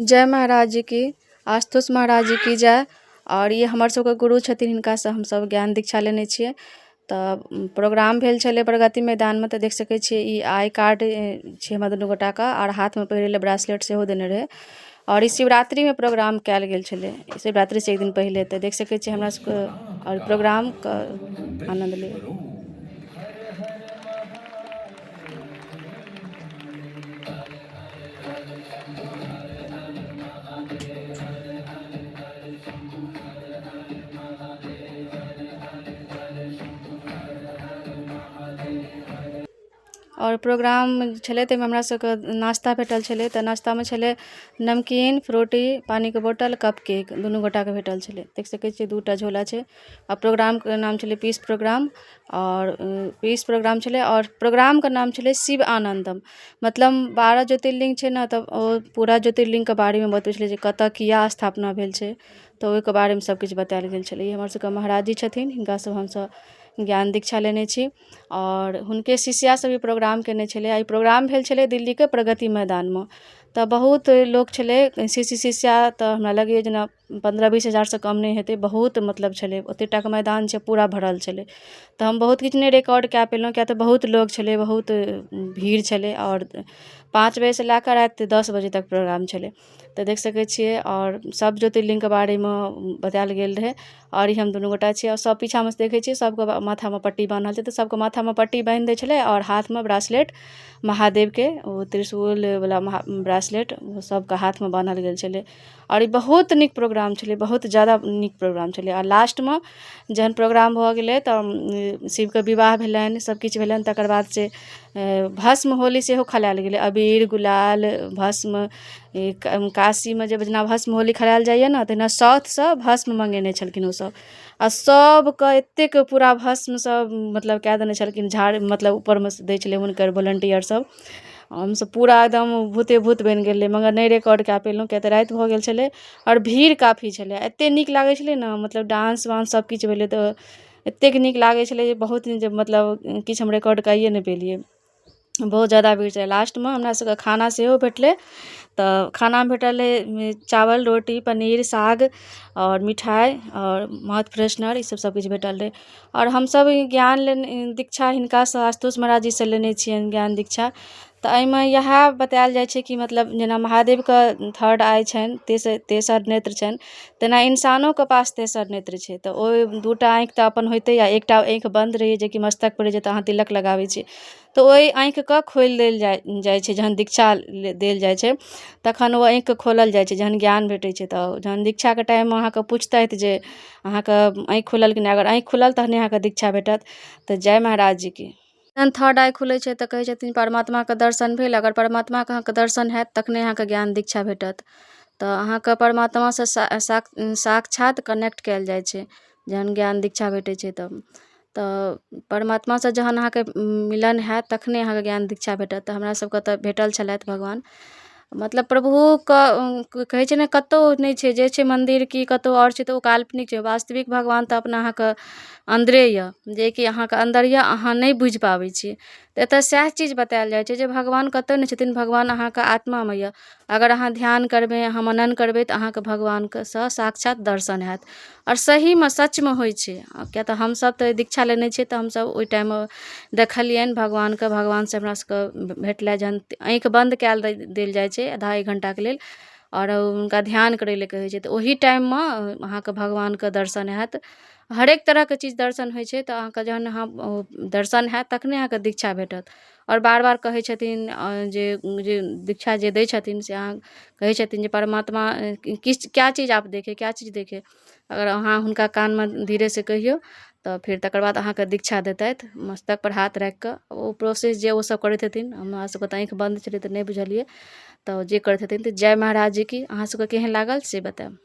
जय महाराज जी की, आशुतोष महाराज जी की जय। आओर ई हमर सबके गुरु छथिन, हिनकासँ हमसब ज्ञान दीक्षा लेने छियै। तऽ प्रोग्राम भेल छलै प्रगति मैदानमे, तऽ देख सकै छियै ई I card छै हमरा दुनू गोटाके, आओर हाथमे पहिरै लए ब्रासलेट सेहो देने रहै। आओर ई शिवरात्रिमे प्रोग्राम कयल गेल छलै, शिवरात्रिसँ एक दिन पहिले। तऽ देख सकै छियै हमरा सबके आओर प्रोग्रामके आनन्द लिअ। आओर प्रोग्राम छलै, ताहिमे हमरा सबके नाश्ता भेटल छलै। तऽ नाश्तामे छलै नमकीन, फ्रूटी, पानिके बोतल, कप केक दुनू गोटाके भेटल छलै। देख सकै छियै 2टा झोला छै। आ प्रोग्रामके नाम छलै पीस प्रोग्राम, आओर पीस प्रोग्राम छलै, आओर प्रोग्रामके नाम छलै शिव आनन्दम। मतलब 12 ज्योतिर्लिङ्ग छै ने, तऽ ओ पूरा ज्योतिर्लिङ्गके बारेमे बतबै छलै जे कतऽ किया स्थापना भेल छै, तऽ ओहिके बारेमे सबकिछु बतायल गेल छलै। ई हमर सबके महाराज जी छथिन, हिनकासँ हमसब ज्ञान दीक्षा लेने छी, आओर हुनके शिष्या सब ई प्रोग्राम केने छलै। आ ई प्रोग्राम भेल छलै दिल्लीके प्रगति मैदानमे, तऽ बहुत लोक छलै शिष्य शिष्या। तऽ हमरा लगैए जेना 15-20 हजारसँ कम नहि हेतै, बहुत मतलब छलै, ओतेक टाके मैदान छै, पूरा भरल छलै। तऽ हम बहुत किछु नहि रिकॉर्ड कए पेलहुँ, किएक तऽ बहुत लोक छलै, बहुत भीड़ छलै, आओर 5 बजेसँ लए कऽ राति 10 बजे तक प्रोग्राम छलै। तऽ देख सकै छियै, आओर सब ज्योतिर्लिङ्गके बारेमे बतायल गेल रहै। आओर ई हम दुनू गोटा छियै, आओर सब पीछामे से देखै छियै सबके माथामे पट्टी बान्हल छै। तऽ सबके माथामे पट्टी बान्हि दै छलै, आओर हाथमे ब्रासलेट, महादेवके ओ त्रिशूलवला ब्रासलेट सबके हाथमे बान्हल गेल छलै। आओर ई बहुत नीक प्रोग्राम छलै, बहुत ज्यादा नीक प्रोग्राम छलै। आओर लास्टमे जहन प्रोग्राम भऽ गेलै तऽ शिवके विवाह भेलनि, सबकिछु भेलनि। तकर बाद से भस्म होली सेहो खेलायल गेलै, अबीर गुलाल भस्म। काशीमे जे जेना भस्म होली खेलायल जाइए ने, तहिना साउथसँ भस्म मङ्गेने छलखिन ओसब, आ सबके एतेक पूरा भस्मसँ मतलब कए देने छलखिन, झाड़ मतलब ऊपरमे दै छलै हुनकर वोलेंटियर सब। हमसब पूरा एकदम भूते भूत बनि गेल रही, मगर नहि रिकॉर्ड कए पेलहुँ, किएक तऽ राति भऽ गेल छलै आओर भीड़ काफी छलै। एतेक नीक लागै छलै ने, मतलब डांस वांस सबकिछु भेलै, तऽ एतेक नीक लागै छलै जे बहुत जे मतलब किछु हम रिकॉर्ड कैए नहि पेलियै, बहुत ज्यादा भीड़ छलै। लास्टमे हमरा सबके खाना सेहो भेटलै। तऽ खानामे भेटल रहै चावल, रोटी, पनीर, साग आओर मिठाइ आओर माउथ फ्रेशनर, ई सब सबकिछु भेटल रहै। आओर हमसब ई ज्ञान लेने दीक्षा हिनकासँ आशुतोष महाराज जीसँ लेने छियनि ज्ञान दीक्षा। तऽ एहिमे इएह बतायल जाइ छै कि मतलब जेना महादेवके थर्ड आइ छनि, तेसर नेत्र छनि, तेना इंसानोके पास तेसर नेत्र छै। तऽ ओ 2टा आँखि तऽ अपन होइते यऽ, एकटा आँखि बन्द रहैए जेकि मस्तकपर रहै छै, तऽ अहाँ तिलक लगाबै छी, तऽ ओहि आँखिके खोलि देल जाइ छै। जहन दीक्षा देल जाइ छै तखन ओ आँखिके खोलल जाइ छै, जहन ज्ञान भेटै छै। तऽ जहन दीक्षाके टाइममे अहाँके पुछतथि जे अहाँके आँखि खुलल कि नहि, अगर आँखि खुलल तहने अहाँके दीक्षा भेटत। तऽ जय महाराज जी की। जहन थर्ड आइ खुलै छै तऽ कहै छथिन परमात्माके दर्शन भेल। अगर परमात्माके अहाँके दर्शन हैत तखने अहाँके ज्ञान दीक्षा भेटत। तऽ अहाँके परमात्मासँ साक्षात कनेक्ट कयल जाइ छै जहन ज्ञान दीक्षा भेटै छै। तब तऽ परमात्मासँ जहन अहाँके मिलन हैत तखने अहाँके ज्ञान दीक्षा भेटत। तऽ हमरा सबके तऽ भेटल छलथि भगवान, मतलब प्रभुके कहै छै ने, कतहु नहि छै जे छै मन्दिर कि कतहु आओर छै तऽ ओ काल्पनिक छै, वास्तविक भगवान तऽ अपना अहाँके अन्दरे यऽ, जेकि अहाँके अन्दर यऽ, अहाँ नहि बुझि पाबै छियै। तऽ एतऽ सएह चीज बतायल जाइ छै जे भगवान कतहु नहि छथिन, भगवान अहाँके आत्मामे यऽ। अगर अहाँ ध्यान करबै, अहाँ मनन करबै, तऽ अहाँके भगवानके सँ साक्षात दर्शन हैत। आओर सहीमे सचमे होइ छै, किएक तऽ हमसब तऽ दीक्षा लेने छियै, तऽ हमसब ओहि टाइममे देखलियनि भगवानके, भगवानसँ हमरा सबके भेटलै। जहन आँखि बन्द कयल देल जाइ छै आधा एक घण्टाके लेल आओर हुनका ध्यान करै लए कहै छै, तऽ ओहि टाइममे अहाँके भगवानके दर्शन हैत, हरेक तरहके चीज दर्शन होइ छै। तऽ अहाँके जहन अहाँ दर्शन हैत तखने अहाँके दीक्षा भेटत। आओर बार बार कहै छथिन जे जे दीक्षा जे दै छथिन से अहाँ कहै छथिन जे परमात्मा किछु क्या चीज आप देखे, क्या चीज देखे। अगर अहाँ हुनका कानमे धीरेसँ कहियौ तऽ फेर तकर बाद अहाँके दीक्षा देतथि मस्तकपर हाथ राखिकऽ। ओ प्रोसेस जे ओसब करैत हेथिन, हमरा सबके तऽ आँखि बन्द छलै तऽ नहि बुझलियै, तऽ जे करैत हेथिन। तऽ जय महाराज जी की। अहाँ सबके केहन लागल से बतायब।